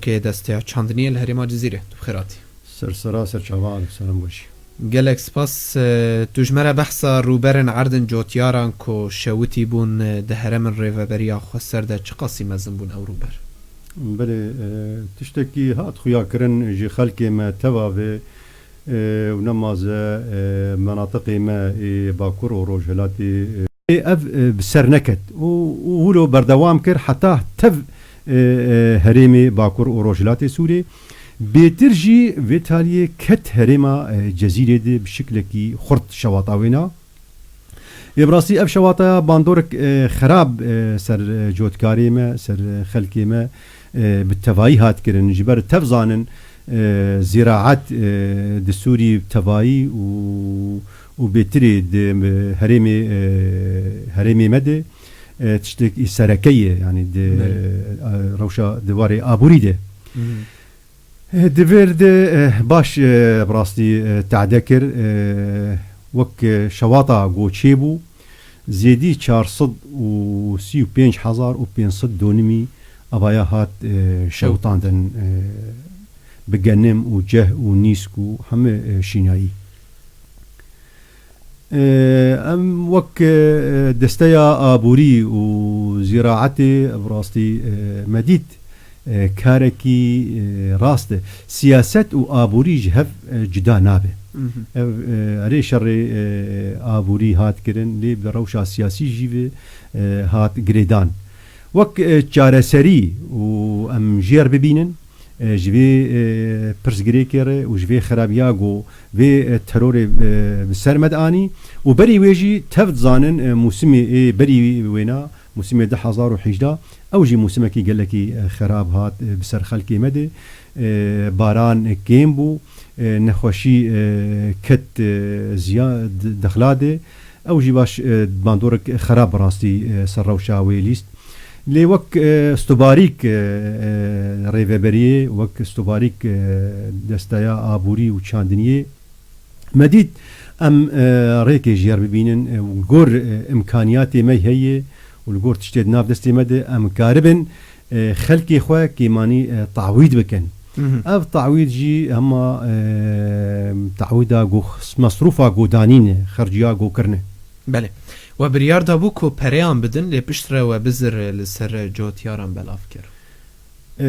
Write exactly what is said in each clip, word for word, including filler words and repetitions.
Ke desteya çandiniyê li herêma Cizîrê. Tu bi xêr hatî. Ser sera, ser çava, alî selam weşî. Gelek spas. E, tu ji me re behsa rûberên erdin cotyaran ku şewitî bûn, e, di herêmin rêveberiya xweser de çiqasî mezin bûn ew rûber? Belê, e, tiştekî hat xuyakirin ji xelkê me teva vê, e, û nemaze, e, menatiqê me ê Bakur û Rojhilatê, e, Ev, e, bi ser neket û, û wilo berdewam kir heta tev, e, e, herêmê Bakur û Rojhilatê Sûrê. Bêtir jî vê taliyê ket herêma, e, Cezîrê de bi şiklekî xurt şewata wêna. Ê bi rastî ev şewataya bandorek, e, xerab, e, ser, e, cotkarê me, ser, e, xelkê me, e, bi tevayî hat kirin. Ji ber tev zanin, e, zîraet, e, di Sûrî tevayî û, û bêtirî di, e, herêmê, e, herêmê me de, e, tiştekî sereke ye, yanî di, Belê. e, rewşa di warê aborî de. Mhm. E, di vêr de, e, baş, e, bi rastî, e, tade kir, e, wek, e, şewata goçê bû, zêdî çar sed û sî û pênc hezar û pênc sed donimî avaya hat, e, şewitandin, e, bi genim û ceh û nîsk û hemî, e, şînayî. E, em wek, e, desteya aborî û zîraetê bi rastî, e, me dît, e, karekî, e, rast e. Siyaset û aborî ji hev, e, cuda nabe. Mhm. Ev, e, erê şerê, e, aborî hat kirin, lê bi rewşa siyasî jî ve, e, hat girêdan. Wek, e, çareserî û em jêr bibînin, e, ji vê, e, pirsgirêkê re û ji vê xerabiya ku vê, e, terorê, e, bi ser me de anî û berî wê jî tev dizanin, e, mûsimê ê berî wêna, mûsimê du hezar û hejdeh, ew jî mûsimekî gelekî, e, xerab hat, e, bi ser xelkê me de. E, baran kêm bû, e, nexweşî, e, ket, e, ziya-, d-, dexla de. Ew jî baş, e, bandorek xerab bi rastî, e, ser rewşa wê lîst. Lê wek, e, stubarîk, e, e, rêveberiyê, wek stubarîk, e, desteya aborî û çandiniyê, me dît em, e, rêkê ji yer bibînin, e, û li gor, e, imkaniyatê me heye û li gor tiştê di nav destê me de em karibin, e, xelkê xwe kêmanî, e, tawîd bikin. Mhm. Ev tawîd jî hema, e, tawîda go-, mesrûfa godanîn e, xerciya gokirine. Belê. We biryar dabû ku pereyan bidin, lê piştre we bizir li ser cotyaran belav kir. E,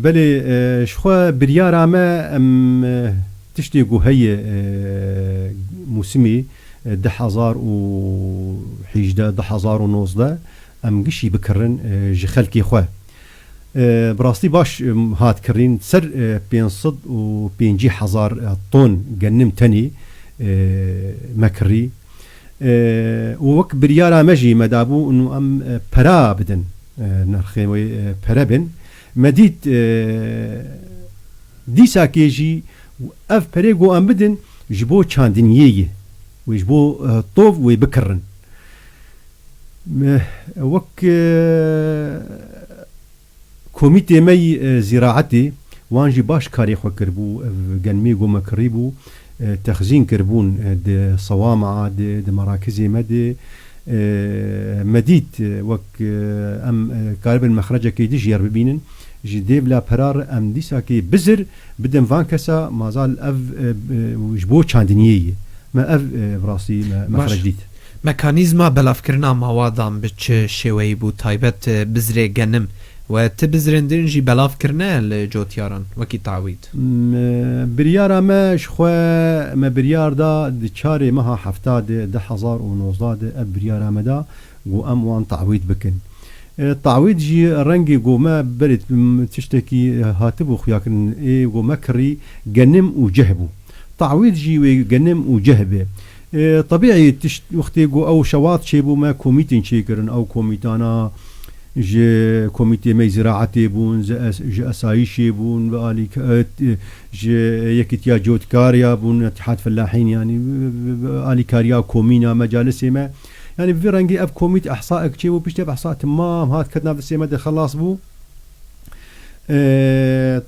belê, e, ji xwe biryara me em, e, tiştê ku heye, e, mûsimî, e, du hezar û hejdeh, du hezar û nozdeh, em gişî bikirin, e, ji xelkê xwe. E, bi rastî baş, em, hat kirîn ser, e, pênc sed û pêncî hezar, e, ton genim tenê, e, me kirî. E, û wek biryara me jî me dabû û em, e, pera bidin, e, nirxê wê, e, pere bin. Me dît, e, dîsakê jî ev perê ku em bidin ji bo çandiniyê ye. Wê ji bo, e, tov wê bikirin. Me, wek, e, Komîtê me yî, e, zîraetê, wan jî baş karê xwe kiribû, ev genmê ku me kirîbû, e, texzîn kiribûn, e, di sewama de, di merakizê me de, e, me dît, e, wek, e, em, e, karibin mexrecekê di jêr bibînin, ji dêvla pera re em dîsakê bizir bidin van kesa, mazal ev, e, e, ji bo çandiniyê ye. Me ev, e, bi rastî me, Baş. mexrec dît. Mekanîzma belavkirina mawadan bi çi şêweyî bû, taybet, e, bizrê genim? We ti bizrên din jî belav kirine li cotyaran wekî tawîd? Me, biryara me ji xwe, me biryar da di çarê meha hefta de, du hezar û nozdeh de ev biryara me da, ku em wan tawîd bikin. E, tawîd jî rengê ku me berê, m, tiştekî hatibû xuyakirin, ê ku me kirî genim û ceh bû. Tawîd jî wê genim û ceh be. E, tebîî tişt wextê ku ew şewat çêbû me komîtên çêkirin. Ew komîtana ji komîtê me ziraetê bûn, ji es-, ji esayîşê bûn, bi alî-, e, ji yekîtiya cotkariya bûn, Îtîhad Fellahîn, yanî bi, bi, bi alîkariya komîna mecalisê me. Yanî bi vî rengî ev komît ehsaek çêbû, piştî ev ehsa temam hat ket nav destê me de xelas bû. E,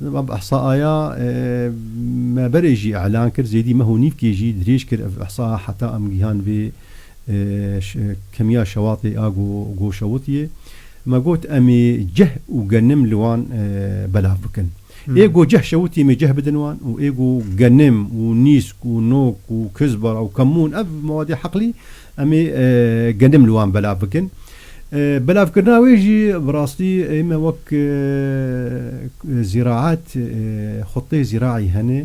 ev ehsa aya, e, me berê jî îlan kir, zêdî meh û nîvkê jî dirêj kir ev ehsa heta em gihan vê, e, ş-, kemiya şewatê a go-, goşewitiye. Me got, em ê ceh û genim li wan, e, belav bikin. Hmm. Ê go ceh şewitî, em ê ceh bidin wan û ê go genim û nîsk û nok û kizbara û kemûn, ev mewadê heqlî, em ê, e, genim li wan belav bikin. E, belavkirina wê jî bi rastî ê me wek, e, zîraet, e, xutê zîraî hene,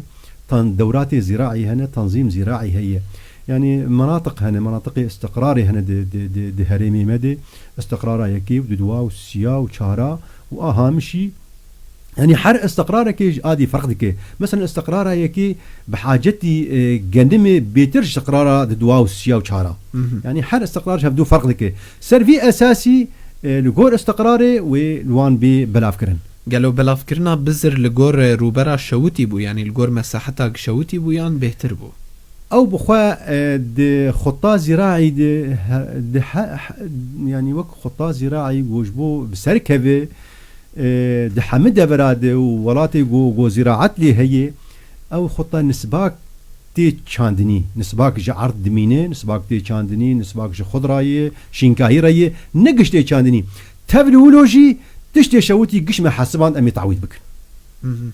tan-, dewratê zîraî hene, tanzîm zîraî heye. Yanî menatiq hene, menatiqê istiqrarê hene di, di, di, di herêmê me de. Istiqrara yekê û di dua û siya û çara û a hamişî. Yanî her istiqrarekê ji adî ferq dike. Mesela istiqrara yekê bi hacetî, e, genimê bêtir ji istiqrara di dua û siya û çara. Mhm. Yanî her istiqrar ji hevdû ferq dike. Ser vî esasî, e, li gor istiqrarê wê li wan bê belavkirin. Gelo belavkirina bizir li gor, e, rûbera şewitî bû, yanî li gor mesaheta şewitî bû yan bêhtir bû? Ew bi xwe, e, di xuta zîraî di he-, di he-, he-, yanî wek xuta zîraî go ji bo bi ser keve, e, di hemî devera de û welatê go, go zîraet lê heye, ew xuta nisbak tê çandinî, nisbak ji erd dimîne, nisbak tê çandinî, nisbak ji xudra ye, şînkahî re ye, ne giş tê çandinî. Tev li wilo jî tiştê şewitî giş me hesiband em ê tawîd bikin. Mhm.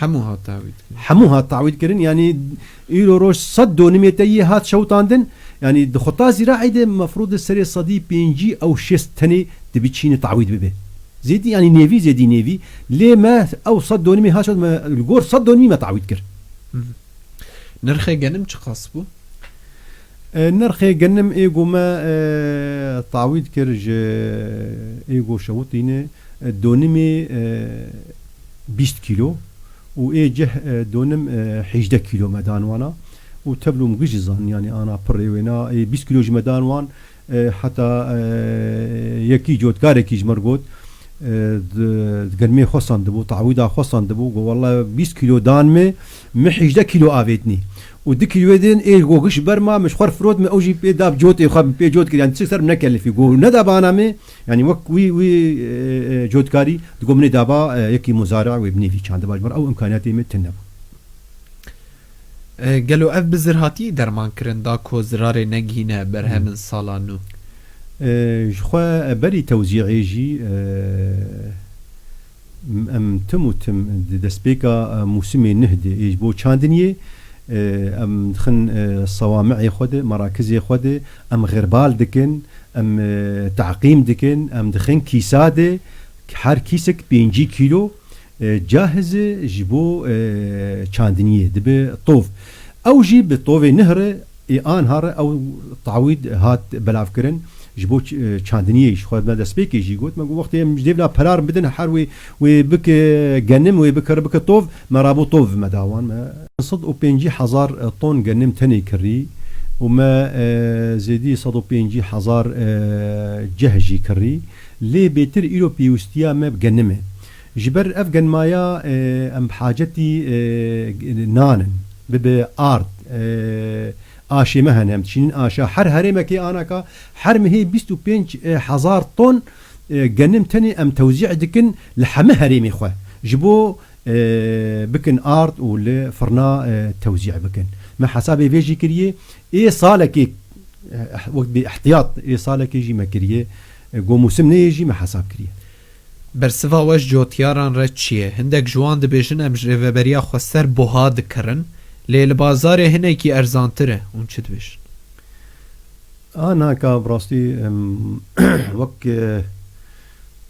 Hemû hat tawîd kirin. Hemû hat tawîd kirin. Yanî îro roj sed donimê te yê hat şewitandin. Yanî di xuta zîraî de mefrûd serê sedî pêncî ew şêst tenê dibi çîne tawîd bibe. Zêdî, yanî nêvî, zêdî nêvî. Lê me ew sed donimê hat şewit, me li gor sed donimî me tawîd kir. Mhm. Nirxê genim çiqas bû? E, nirxê genim ê go me, e, tawîd kir ji ê go şewitîne, e, donimê, e, bîst kîlo û ê ceh, e, donim, e, hejde kîlo me dan wana û tevlûm gijî zan, yanî ana pirê wêna ê bîst kîlo jî me dan wan, e, heta, e, yekî cotkarekî ji me re got, e, di, di genimê xwe sandibû, tawîda xwe sandibû, got, "Walla bîst kîlo dan me, min hejde kîlo avêtnî." Û di kîloyê din ê go giş ber ma, min ji xwe re firot, min ew jî pê da cotê xwe, min pê cot kir, yanî tiştek ser min nekelifî. Got, "Neda bana me." Yanî wek wî, wî, e, e, cotkarî, digot, "Min ê daba, e, yekî muzari'e wê binêvî çandibaj." Ber ew imkaniyatê me tune bû. E, gelo ev bizir hatî derman kirin da ku zirarê negihîne berhemin Hmm. sala nû? E, ji xwe berî tewzî'ê jî, e, em tim û tim di destpêka, e, mûsimê neh de ê ji bo çandiniyê, e, em dixin, e, sewami'ê xwe de, merakizê xwe de, em xerbal dikin, em, e, teqîm dikin, em dixin kîsa de, her kîsik pêncî kîlo, e, cahiz e ji bo, e, çandiniyê, dibe tov. Ew jî bi tovê neh re, ê anha re ew tawîd hat belavkirin ji bo ç-, e, çandiniyê. Ji xwe me destpêkê jî got, me got, wextê em ji dêvla perar bidin, her wê, wê bike genim, wê bike, bike tov, me rabû tov me da wan. Me sed û pêncî hezar ton genim tenê kirî û me, e, zêdî sed û pêncî hezar, e, ceh jî kirî. Lê bêtir îro pêwîstiya me bi genim e. Ji ber ev genmaya, e, em bi hacetî, e, nan in. Bibe ard, e, aşê me hene, em diçînin aşa. Her herêmekê anaka, her mehê bîst û pênc hezar ton, e, genim tenê em tewzî dikin li hemî herêmê xwe. Ji bo, e, bikin ard û li firna, e, tewzî bikin. Me hesabê vê jî kiriye. Ê salekê, e, wek bê ihtiyat, ê salekê jî me kiriye. E, go mûsim neyê jî me hesab kiriye. Bersiva we ji cotyaran re çi ye? Hindek ji wan dibêjin, em ji rêveberiya xweser buha dikirin, lê li bazarê hinekî erzantir e. Hûn çi dibêjin? A, naka bi rastî, em, wek, e,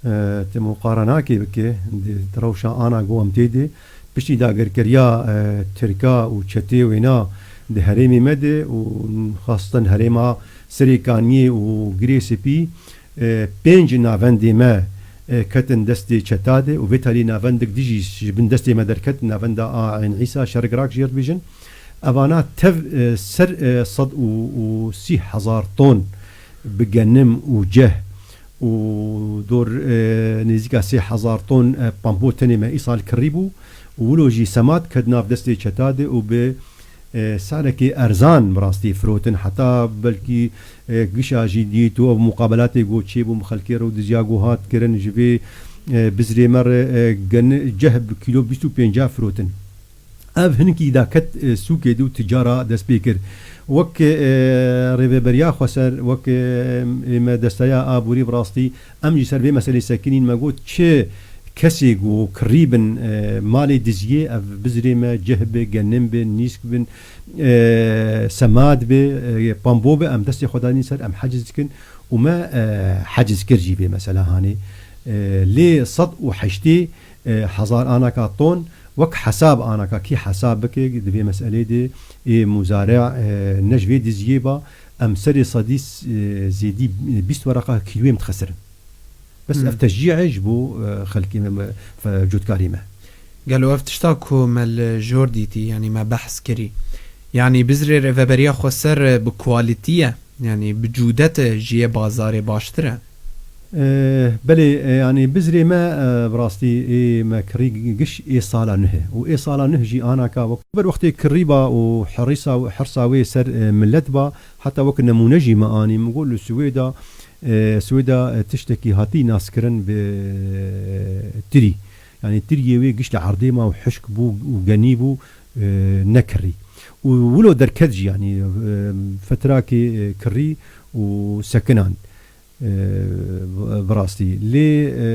e, tu muqarenakê bike, di, di rewşa ana ku em tê de, piştî dagirkeriya, e, Tirka û çetê wêna di herêmê me de û xastin herêma Serê Kaniyê û Girê Spî, e, pênc navendê me, e, ketin destê çeta de û vê talî navendik dijî ji bin destê me derket, navenda a Eyn Îsa, Şergirak jê re dibêjin. Evana tev, e, ser, e, sed û sî hezar ton bi genim û ceh û dor, e, nêzîka sê hezar ton, e, pampo tenê me îsal kirî bû û wilo jî semat ket nav destê çeta de û bi e, salekê erzan bi rastî firotin. Heta belkî, e, gişa jî dît û ev muqabelatê ku çêbû bi xelkê re û diziya ku hat kirin ji vê, e, bizrê me re, e, gen-, ceh bi kîlo bîst û pênca firotin. Ev hinkî da ket, e, sûkê dû ticara dest pê kir. Wek, e, rêveberiya xweser, wek, e, ê me desteya aborî bi rastî, em jî ser vê meselê sekinîn, me got, çi kesê ku kirî bin, e, malê diziyê, ev bizirê me cih bi, genim bi, nîsk bin, e, semad bi, e, pambo bi, em destê xwe danîn ser, em heciz dikin û me, e, heciz kir jî vê mesela hanê. E, lê sed û heştê e, hezar anaka ton, wek hesab anaka, kî hesab bike, di vê meselê de ê muzare, e, ne ji vê diziyê ba, em serê sedî, e, zêdî, e, bîst wereqa kîloyê em dixisirin. Bes Hmm. ev teşcî e ji bo, e, xelkê me, me, fe-, cotkarî me. Gelo ev tişta ku me li jor dîtî, yanî me behs kirî. Yanî bizrê rêveberiya xweser, e, bi quality ye. Yanî bi cûdet e ji yê bazarê baştir e? E, belê, e, yanî bizrê me, e, bi rastî ê me kirî giş ê sala nuh e. Û ê sala nuh jî anaka wek ber wextê kirî ba û herîsa, hersa wê ser, e, millet ba. Heta wek nemûne jî me anî, min got li Swêda, e, Swêda, e, tiştekî hatî naskirin bi, e, tirî. Yanî tiriyê wê giş li erdê ma û hişk bû û genî bû, e, nekirî. Û wilo derket jî, yanî, e, fetrakê, e, kirî û sekinan, e, bi rastî. Lê, e,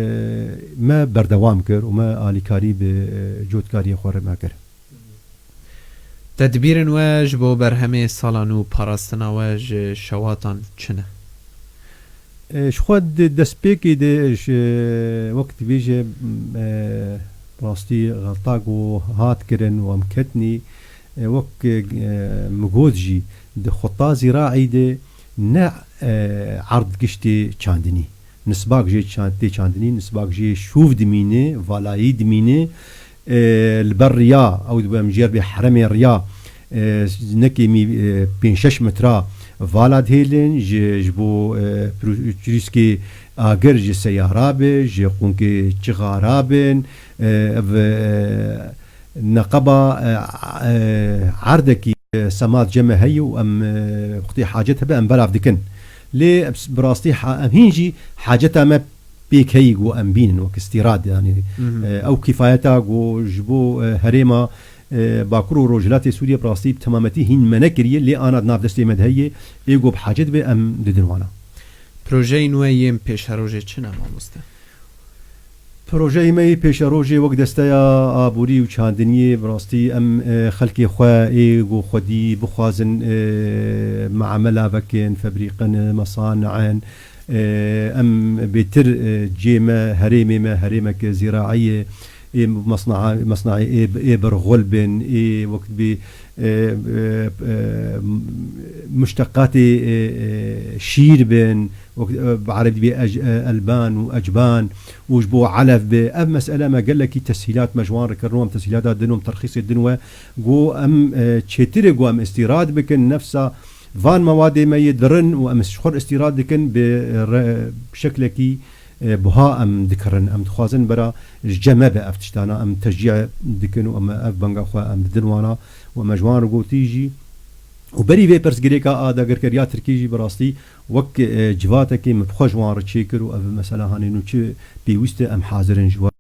me berdewam kir û me alîkarî bi, e, cotkariyê xwe re me kir. Tedbîrên we ji bo berhemê sala nû, parastina we ji şewatan çi ne? E, ji xwe di destpêkê de ji wek dibêje, e, rastî xelta ku hat kirin û em ketnî, e, wek, e, min got jî, di xuta zîraî de ne, e, erd giştê çandinî. Nisbak jê çan-, tê çandinî, nisbak jê şûv dimîne, valayî dimîne, e, li ber riya, ew dibe em jêr bê heremê riya, e, nekêmî, e, pênc şeş metra vala dihêlin, ji, ji bo, e, pru-, çirîskê agir ji seyara be, ji qûnkê çixara bin, e, ev, e, neqeba, e, e, erdekî, e, semat ceme heye û em, e, wextê hacet hebe em belav dikin. Lê bi rastî ha-, em hîn jî haceta me pêk heyî ku em bînin wek îstîrad, yanî, Mhm. e, ew kîfayeta ku ji bo, e, herêma, e, Bakur û Rojhilatê Sûriyê bi rastî bi temametî hîn me nekiriye, lê ana di nav destê me de heye, ê ku bi hacet be em didin wana. Projeyên we yên pêşerojê çi ne, mamoste? Projeyê me yê pêşerojê wek desteya aborî û çandiniyê bi rastî em, e, xelkê xwe ê ku xwedî bixwazin, e, meamela vekin, febrîqin, mesanî'in, e, em bêtir, e, cê me, herêmê me, herêmeke zîraî ye, ê mesna-, mesnaî ê, ê berxul bin, ê wek dibê, e, e, e, muşteqatê, e, e, şîr bin, wek, e, bi erebî dibê ec-, e, elban û ecban û ji bo elef be. Ev mesele me gelekî teshîlat me ji wan re kirin û em teshîlata din û em terxîsê din we, ku em, e, çêtirê ku em îstîrad bikin, nefsa van mewadê me yê dirin û em ji xwe re îstîrad dikin, bi re-, şeklekî, e, buha em dikirin. Em dixwazin bera ji cem me be ev tiştana, em teşcî dikin û em ev benga xwe em didin wana û em ji wan re gotî jî. Û berî vê pirsgirêka a dagirkeriya Tirkî jî bi rastî wek, e, civatekê min bi xwe ji wan re çêkir û ev mesela hanê nû çi pêwîst e, em hazir in ji we